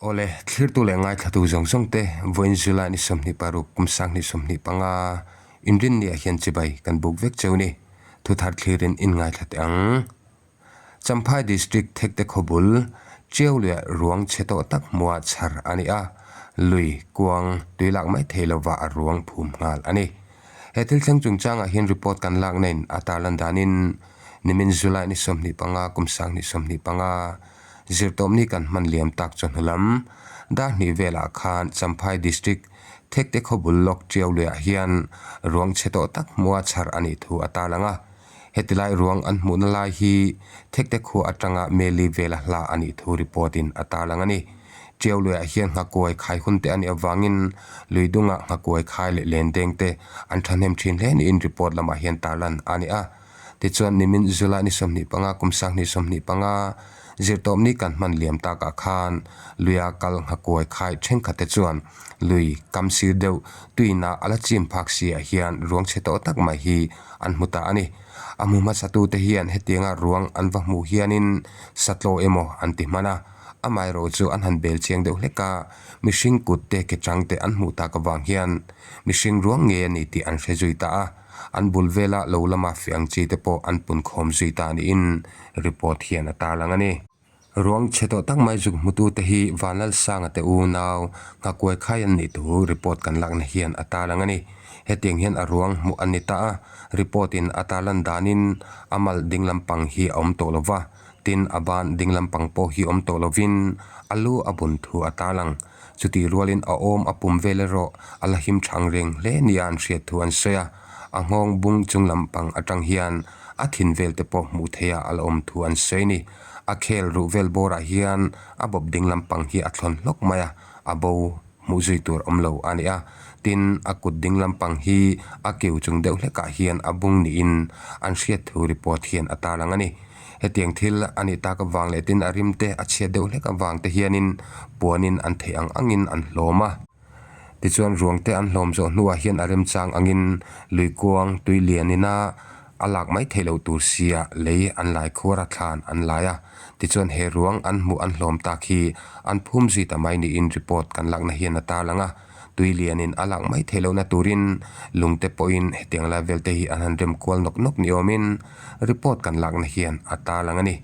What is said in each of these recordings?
Awle, thlirtu leh ngaithlatu zawng zawng te, vawiin July ni 26 kum 2025 inrinniah hian chibai kan buk vek cheu ni. Thuthar thlirin in ngaithla teh ang. Champhai District Thekte khawbul, Tiau leh ruang chhe tawh tak hmuah chhar a ni a, lui, kuang, tui lak mai thei lova a ruang phum nghal a ni. He thil thleng chungchangah hian report kan lakna in a tarlan danin nimin July ni 25 kum 2025 zirtawpni kan hman liam tak chawhnu lam dar hnih velah khan Champhai District Thekte khawbul lawk Tiau luiah hian ruang chhe tawh tak hmuah chhar a nih thu a tarlang a. Heti lai ruang an hmuhna lai hi Thekte khua atanga Meli vela hla a nih thu report in a tarlang a ni. Tiau luiah hian nghakuai khai hun te a nih avangin lui dungah nghakuai khai leh lendeng te an thahnem thin hle niin report lamah hian tarlan a ni a. Tichuan nimin July ni 25 kum 2025 zirtawpni kan hman liam takah khan luia kal nghakuai khai thenkhat te chuan lui kam sir deuh tuina a la chim phak si ah hian ruang chhe tawh tak mai hi an hmu ta a ni. A hmu hmasatute hian hetianga ruang an va hmuh hianin satlaw emaw an ti hman a, amaherawh chu an han bel chiang deuh hlek a, mihring kut te ke chang te an hmuh tak avang hian mihring ruang ngei a ni tih an hre zui ta a, an bul vela lo lama feh ang chi te pawh an punkhawm zui ta niin report hian a tarlang a ni. Ruang chhe tawh tak mai zuk hmutute hi Vanlalsanga te unau Nghakuai khai an nih thu report kan lakna hian a tarlang a ni. Hetiang hian a ruang hmuh an ni ta a, report in a tarlan danin a mal ding lampang hi a awm tawh lo va, tin a ban ding lampang pawh hi awm tawh lovin a lu a bun thu a tarlang. Chutih rualin a awm a pum vel erawh a la him thang reng hle nia an hriat thu an sawi a, a nghawng bung chung lampang atang hian a thin vel te pawh hmuh theiha a la awm thu an sawi a ni. A khel ruh vel bawrah hian a bawp ding lampang hi a thlawn hlawk mai a, a bo hmuh zui tur awm lo a ni a. Tin, a kut ding lampang hi a keu chung deuh hlekah hian a bung niin an hriat thu report hian a tarlang a ni. Hetiang thil a nih tak avang leh tin a rim te a chhiat deuh hlek avang te hianin puanin an theih ang angin an hlawm a. Tichuan ruang te an hlawm zawh hnuah hian a remchang angin lui kuang tui lian ina a lak mai theih loh tur sia lei an lai khuar a thlan an lai a. Tichuan he ruang an hmuh an hlawm tak hi an phum zui ta mai niin report kan lakna hian a tarlang a. Tui lianin a lak mai theih lohna turin lungte pawhin hetiang lai vel te hi an han rem kual nawk nawk ni awmin report kan lakna hian a tarlang a ni.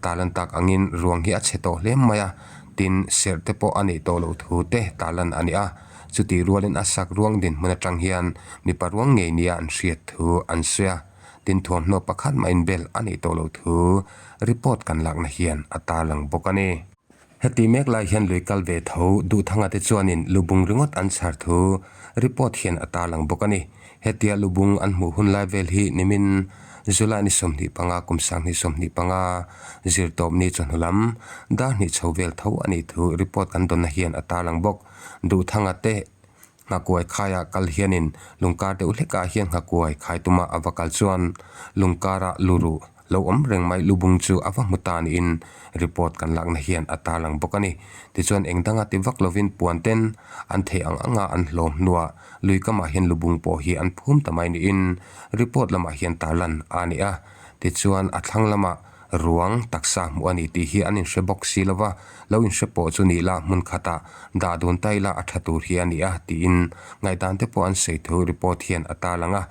Tarlan tak angin ruang hi a chhe tawh hle mai a, tin serh te pawh a neih tawh loh thu te tarlan a ni a. Chutih rualin a sak ruang dinhmun atang hian mipa ruang ngei nia an hriat thu an sawi a, tin thuamhnaw pakhat mah inbel a neih tawh loh thu report kan lakna hian a tarlang bawk a ni. Heti mek lai hian lui kal ve tho Duhthanga te chuanin lubung ringawt an chhar thu report hian a tarlang bawk a ni. Hetia lubung an hmuh hun lai vel hi nimin July ni 25 kum 2025 zirtawpni chawhnu lam dar hnih chho vel tho a nih thu report kan dawnna hian a tarlang bawk. Duhthanga te Nghakuai khaia kal hianin lungkar deuh hlekah hian nghakuai khai tuma a va kal chuan lungkara luruh lo awm reng mai lubung chu a va hmu ta niin report kan lakna hian a tarlang bawk a ni. Tichuan eng danga ti vak lovin puan ten an theih ang anga an hlawm hnuah lui kamah hian lubung pawh hi an phum ta mai niin report lamah hian tarlan a ni a. Tichuan a thlang lamah Ruang taksa hmuh a ni tih hi an inhre bawk si lo va, lo inhre pawh chu ni la hmun khatah dah dun ta ila a tha tur hi a ni a tiin ngaihdan te pawh an sawi thu report hian a tarlang a.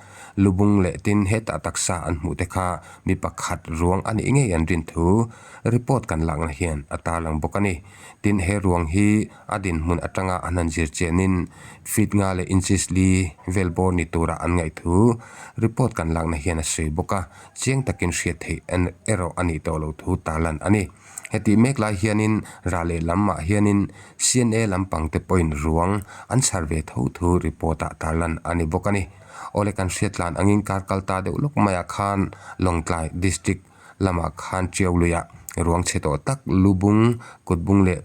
Lubung leh tin hetah taksa an hmuh te kha mi pakhat ruang a nih ngei an rin thu report kan lakna hian a tarlang bawk a ni. Tin he ruang hi a dinhmun atanga an han zir chianin feet nga leh inches li vel bawr ni tura an ngaih thu report kan lakna hian a sawi bawk a. Chiang takin hriat theih erawh a nih tawh loh thu tarlan a ni. Hetih mek lai hianin rah leh lamah hianin CNA lampang te pawhin ruang an chhar ve tho thu report ah tarlan a ni bawk a ni. Awle kan hriat tlan angin kar kal ta deuh lawk maiah khan Lawngtlai District lamah khan Tiauluiah ruang chhe tawh tak Lubung, Kutbung leh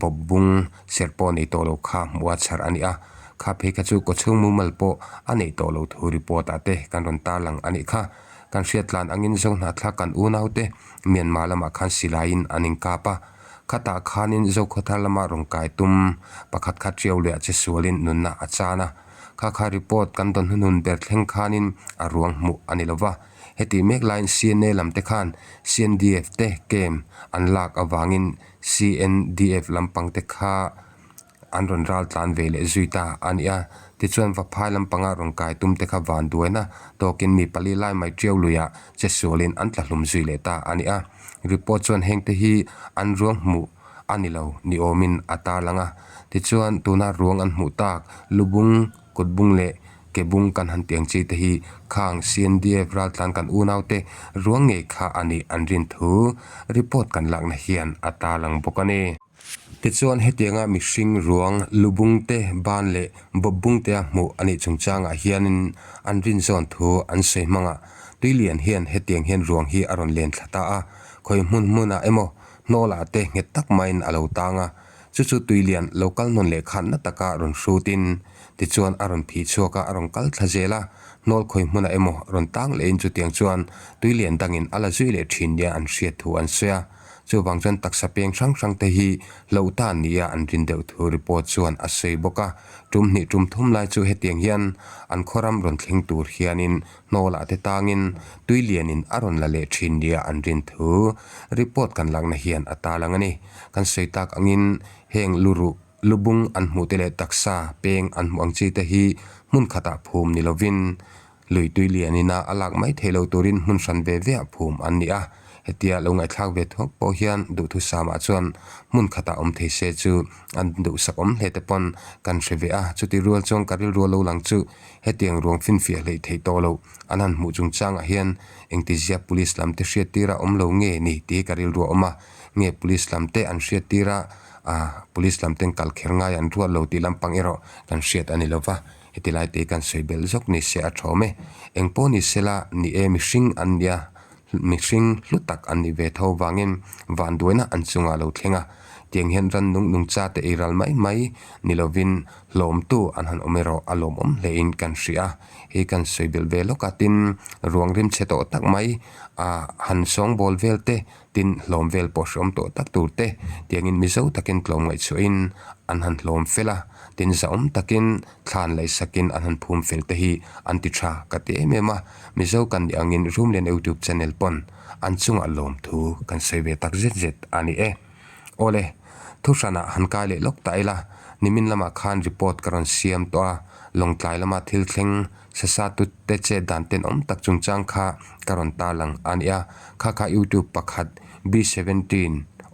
Bawp bung serh pawh a neih tawh loh kha hmuh a chhar a ni a, kha phei kha chu kawchhung mumal pawh a neih tawh loh thu report ah te kan rawn tarlang a nih kha. Kan hriat tlan angin Zohnahthlak kan unau te Myanmar lamah khan silaiin an inkap a, khatah khanin Zokhawthar lama rawn kai tum pakhat kha Tiau leh a che sualin nunna a chan a, kha kha report kan dawn hnuhnun ber thleng khanin a ruang hmuh a ni lova. Hetih mek laiin CNA lam te khan CNDF te camp an lak avangin. CNDF lampang te kha an rawn ral tlan ve leh zui ta a ni a. Tichuan Vaphai lampanga rawn kai tum te kha van duaina tawkin mi pali lai mai tiau luiah che sualin an tla hlum zui leh ta a ni a. Report chuan hengte hi an ruang hmuh a ni lo ni awmin a tarlang a. Tichuan tuna ruang an hmuh tak lubung, kutbung leh kebung kan han tiang chi te hi khang CNDF raltlan kan unaute ruang ngei kha a nih an rin thu report kan lakna hian a tarlang bawk a ni. Tichuan hetianga mihring ruang lubung te ban leh bawpbung te a hmuh a nih chungchangah hianin an rin zawn thu an sawi hmang a, Tuilian hian hetiang hian ruang hi a rawn len thla ta a, khawi hmun hmunah emaw hnawlah te nghet tak maiin a lo tang a, chu chu Tuilian lo kal nawn leh khan na taka rawn hrutin tichuan a rawn phih chhuak a, a rawn kal thla zel a, hnawl khawi hmunah emaw rawn tang lehin chutiang chuan Tuilian dangin a la zui leh thin nia an hriat thu an sawi a. Chuvang chuan taksa peng hrang hrang te hi hlauh ta nia an rin deuh thu report chuan a sawi bawk a. Tum hnih tum thum lai chu hetiang hian an khawram rawn thleng tur hianin hnawlah te tangin tui lianin a rawn la leh thin nia an rin thu report kan lakna hian a tarlang a ni. Kan sawi tak angin heng luruh lubung an hmuh te leh taksa peng an hmuh ang chi te hi hmun khatah phum ni lovin Lui tui lian ina a lak mai theih lo turin hmun hran ve ve ah phum an ni a, hetia lo ngaihthlak ve thuak pawh hian duhthusam ah chuan hmun khatah awm thei se chu an duhsak awm hle te pawn kan hre ve a, chuti rual chuan ka rilru lo lang chu hetiang ruang finfiah hleih theih tawh loh an han hmuh chungchang ah hian engtizia police lam te hriattir a awm lo nge ni tih hi ka rilru a awm a, nge police lam te an hriattir a, ah police lam ten kal kher ngai an ruat lo tih lampang erawh kan hriat a ni lova. Heti lai te kan sawi belh zawk ni se a thawm e. Eng pawh ni sela ni e mihring an nia, mihring hlu tak an nih ve tho vangin vanduaina an chungah lo thleng a. Tiang hian rannung nungcha te ei ral mai mai ni lovin hlawmtu an han awm erawh a lawmawm hlein kan hria a. Hei kan sawi belh ve lawk a, tin ruang rimchhe tawh tak mai a han sawngbawl vel te Tin, hlawm vel pawh hreawm tawh tak tur te, tiangin Mizo takin tlawm ngaihchhuahin an han hlawm fel a, tin zahawm takin thlan laihsakin an han phum fel te hi an ti tha ka ti em em a, Mizo kan nih angin Rumlian Youtube channel pawn an chungah lawm thu kan sawi ve tak zet zet a ni e. Awle, thu hranah han kai leh lawk ta ila, nimin lamah khan report ka rawn siam tawh a, Lawngtlai lama thil thleng Sasa tute chet dan tenawm tak chungchang kha ka rawn tarlang a ni a, kha kha YouTube pakhat B 17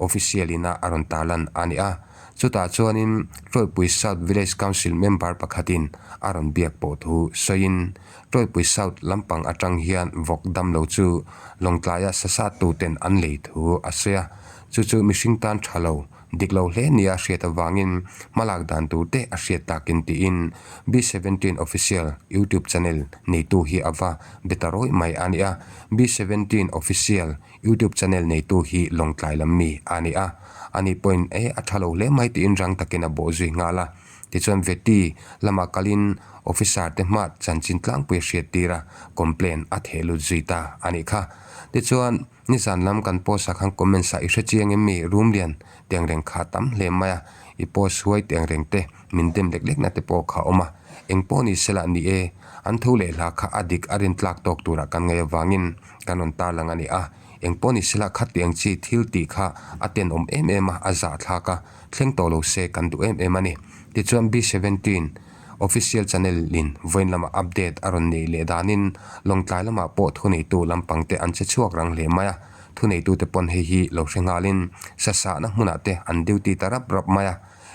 official ina a rawn tarlan a ni a. Chutah chuanin Tawipui South Village Council member pakhatin a rawn biak pawh thu sawiin Tawipui South lampang atang hian vawk damlo chu Lawngtlaia sasa tuten an lei thu a sawi a, chu chu mihring tan tha lo Dik lo hle nia hriat avangin hmalak dan tur te a hriat takin tiin B 17 Official YouTube channel neitu hi a va be ta rawih mai a ni a. B 17 Official YouTube channel neitu hi Lawngtlai lam mi a ni a. Ani pawhin e a tha lo hle mai tiin rang takin a bawh zui nghal a. Tichuan Veti lamah kalin officer te hma chanchin tlangpui a hriat tir a, complaint a theh lut zui ta a nih kha. Tichuan. Nizan lam kan post ah khan comments ah i hre chiang em mi room lian tiang reng kha a tam hle mai a, i post huai tiang reng te min dem lek lek na te pawh kha a awm a, eng pawh ni sela ni e, an tho leh hla kha a dik a rin tlak tawk turah kan ngaih avangin kan rawn tarlang a ni a, eng pawh ni sela khatiang chi thil tih kha a tenawm em em a, a zahthlak a, thleng tawh lo se kan duh em em a ni. Tichuan B 17. Official channel in vawiin lamah update a rawn neih leh danin Lawngtlai lamah pawh thuneitu lampang te an che chhuak rang hle mai a, thuneitute pawn hei hi lo hre nghalin sa sahna hmunah te an duty ta rap rap mai a.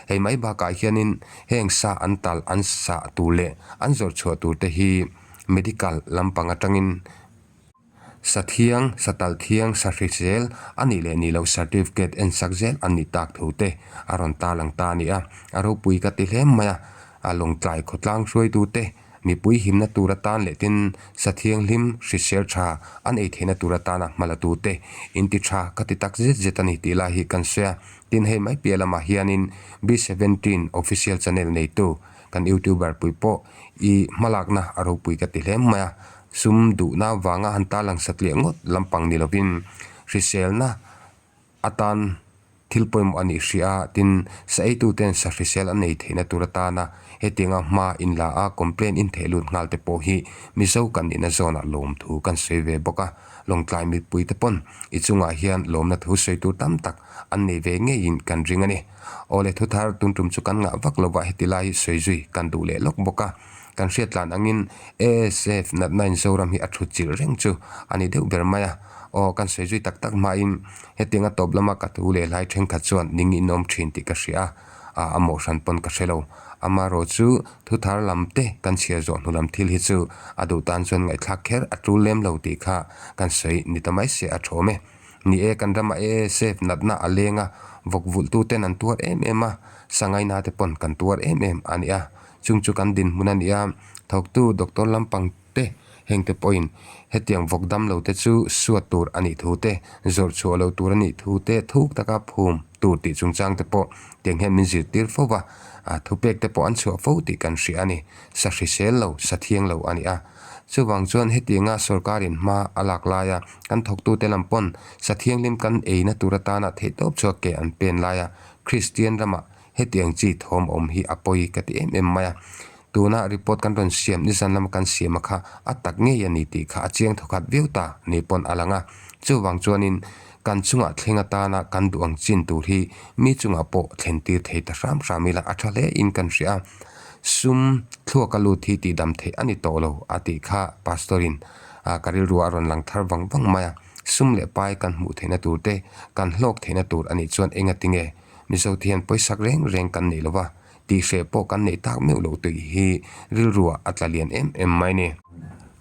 Hei mai bakah hianin heng sa an talh an sah tur leh an zawrh chhuah tur te hi medical lampang atangin Sa thiang, sa tal thiang, sa hri zel a nih leh nih loh certificate en sak zel an nih tak tho te a rawn tarlang ta a ni a. A ropui ka ti hle mai a, a lawngtlai khawtlang hruaitute mipui himna tur atan leh tin sa thianghlim hrisel tha an ei theihna tur atana hma la tute inti tha ka ti tak zet zet a ni tih lai hi kan sawi a. Tin hei mai piah lamah hianin B 17 official channel neitu kan youtuber pui pawh i hmalakna a ropui ka ti hle mai a. Sum duhna vanga han tarlang satliah ngawt lampang ni lovin hriselna atan Thil pawimawh a nih hria a, tin, sa eituten sa hrisel an ei theihna tur atana hetianga hma in la a, complaint in theh lut nghal te pawh hi Mizo kan nihna zawnah lawmthu kan sawi ve bawk a. Lawngtlai mipui te pawn i chungah hian lawmna thu sawi tur tam tak an nei ve ngeiin kan ring a ni. Awle thuthar tun tum chu kan ngah vak lova heti lai hi sawi zui kan duh leh lawk bawk a. Kan hriat tlan angin ASF natna in Zoram hi a thut chilh reng chu a ni deuh ber mai a. Aw kan sawi zui tak tak hmain hetianga tawp lama ka thu leh hlai thenkhat chuan ning in awm thin tih ka hria a, a mawh hran pawn ka hre lo. Amaherawh chu thuthar lam te kan chhiar zawh hnu lam thil hi chu a duh tan chuan ngaihthlak kher a tul lem lo tih kha kan sawi ni ta mai se a thawm e. Ni e, kan ramah ASF natna a leng a, vawk vulhtu ten an tuar em em a, sangaina te pawn kan tuar em em a ni a. Chung chu kan dinhmun a ni a, thawktu doctor lampang te hengte pawhin hetiang vawk dam lo te chu suat tur a nih thu te, zawrh chhuah lo tur a nih thu te thuk taka phum tur tih chungchang te pawh tiang hian min zirtir fo va, thupek te pawh an chhuah fo tih kan hria a ni. Sa hrisel lo, sa thiang lo a ni a. Chuvang chuan hetianga sorkarin hma a lak laia kan thawktute lam pawn sa thianghlim kan eina tur atana theihtawp chhuak ke an pen laia Kristian ramah Hetiang chi thawm awm hi a pawi ka ti em em mai a. Tuna report kan rawn siam nizan lama kan siam a kha a tak ngei a ni tih kha a chiang thawkhat viau ta ni pawn a lang a. Chuvang chuanin kan chungah thleng atana kan duh ang chin tur hi mi chungah pawh thlen tir thei ta hram hram ila a tha hle in kan hria a. Sum thluaka lut hi tihdam theih a ni tawh lo a tih kha Pastor in ka rilru a rawn lang thar vang vang mai a. Sum leh pai kan hmuh theihna tur te kan hlawk theihna tur a nih chuan engati nge Mizo te hian pawisak reng reng kan nei lova, tihhreh pawh kan neih tak meuh loh tih hi rilruah a tla lian em em mai ni.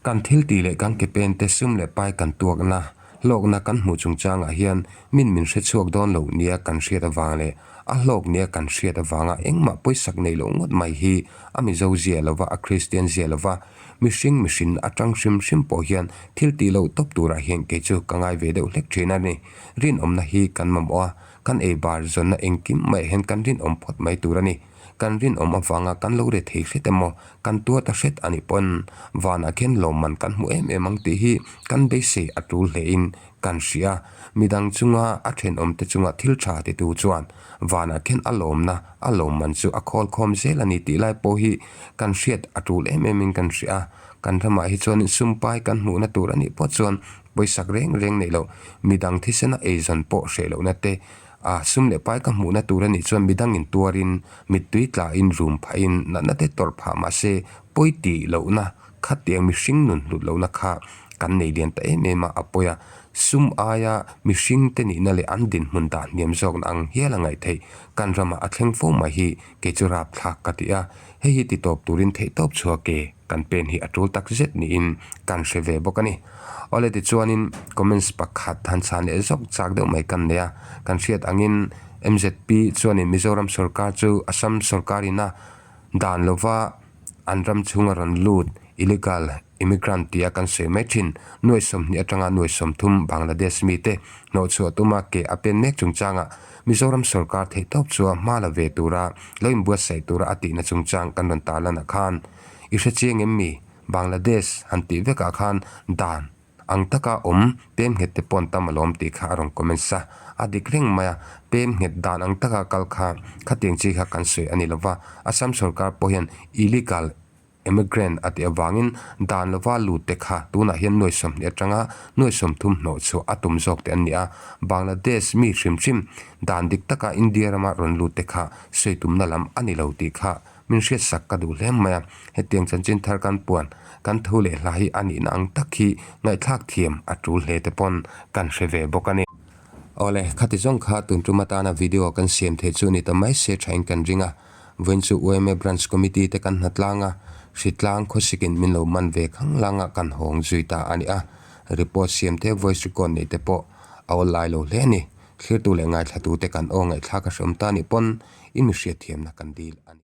Kan thil tih leh kan ke pen te sum leh pai kan tuakna, hlawkna kan hmuh chungchangah hian min min hre chhuak dawn loh nia kan hriat avang leh a hlawk nia kan hriat avanga engmah pawisak nei loh ngawt mai hi a Mizo zia lova a Kristian zia lova mihring mihrin atang hrim hrim pawh hian thil tih loh tawp turah hian kei chu ka ngai ve deuh hlek thin a ni. Rinawmna hi kan mamawh a, Kan ei bar zawnna engkim maiah hian kan rinawm phawt mai tur a ni. Kan rinawm avanga kan lo re thei hret emaw, kan tuar ta hret a nih pawn vanah khian lawmman kan hmu em em ang tih hi kan beisei a tul hlein kan hria. Midang chunga a thenawmte chunga thil tha titu chuan vanah khian a lawmna, a lawmman chu a khawl khawm zel a ni tih lai pawh hi kan hriat a tul em emin kan hria. Kan ramah hi chuan sumpai kan hmuhna tur a nih pawh chuan Pawisak reng reng neih loh, midang thisena eizawn pawh hreh lohna te, a sum leh pai ka hmuhna tur a nih chuan midangin tuarin, mittui tlain, rum phahin, natna te tawrh phah mahse pawi tih lohna khatiang mihring nun hlut lohna kha kan nei lian ta em em a, a pawi a. Sum aia mihring te nihna leh an dinhmun dah hniam zawkna ang hial a ngaih theih kan ramah a thleng fo mai hi kei chu rapthlak ka ti a, hei hi titawp turin theihtawp chhuak e. Kan pen hi a tul tak zet niin kan hre ve bawk a ni. Awle tichuanin comments pakhat han chhan leh zawk chak deuh mai kan nei a. Kan hriat angin MZP chuanin Mizoram sorkar chu Assam sorkarin a dan lova an ram chhunga rawn lut illegal immigrant tia kan sawi mai thin. Nuai 20 atanga nuai 30 Bangladesh mite hnawhchhuah tuma ke a pen mek chungchangah Mizoram sorkar theihtawp chua hma la ve tura lo inbuatsaih tura a tihna chungchang kan rawn tarlanah khan I hre chiang em mi? Bangladesh han tih vekah khan dan ang taka awm pem nghet te paw'n tam alawm tih kha a rawn comment sa. A dik reng mai a, pem nghet dan ang taka kal kha khatiang chi kha kan sawi a ni lova. Assam sorkar pawh hian illegal immigrant a tih avangin dan lova lut te kha tunah hian nuai 20 atanga nuai 30 hnawh chhuah a tum zawk te an ni a. Bangladesh mi hrim hrim dan dik taka India rama rawn lut te kha sawi tumna lam a ni lo tih kha Min hriatsak ka duh hle mai a, hetiang chanchin thar kan puan, kan tho leh hla hi a nihna ang tak hi ngaihthlak thiam a tul hle te pawn kan hre ve bawk a ni. Awle, khati zawng kha tun tum atana video kan siam theih chu ni ta mai se thain kan ring a, vawiin chu yma Branch Committee te kan hnatlang a, hritlang khawsikin min lo man ve khang langa kan hawng zui ta a ni a, report siam te voice record neih te pawh a awl lai lo hle a ni, thlirtu leh ngaithlatute kan aw ngaihthlak a hreawm ta nih pawn i mi hriatthiamna kan dil a ni.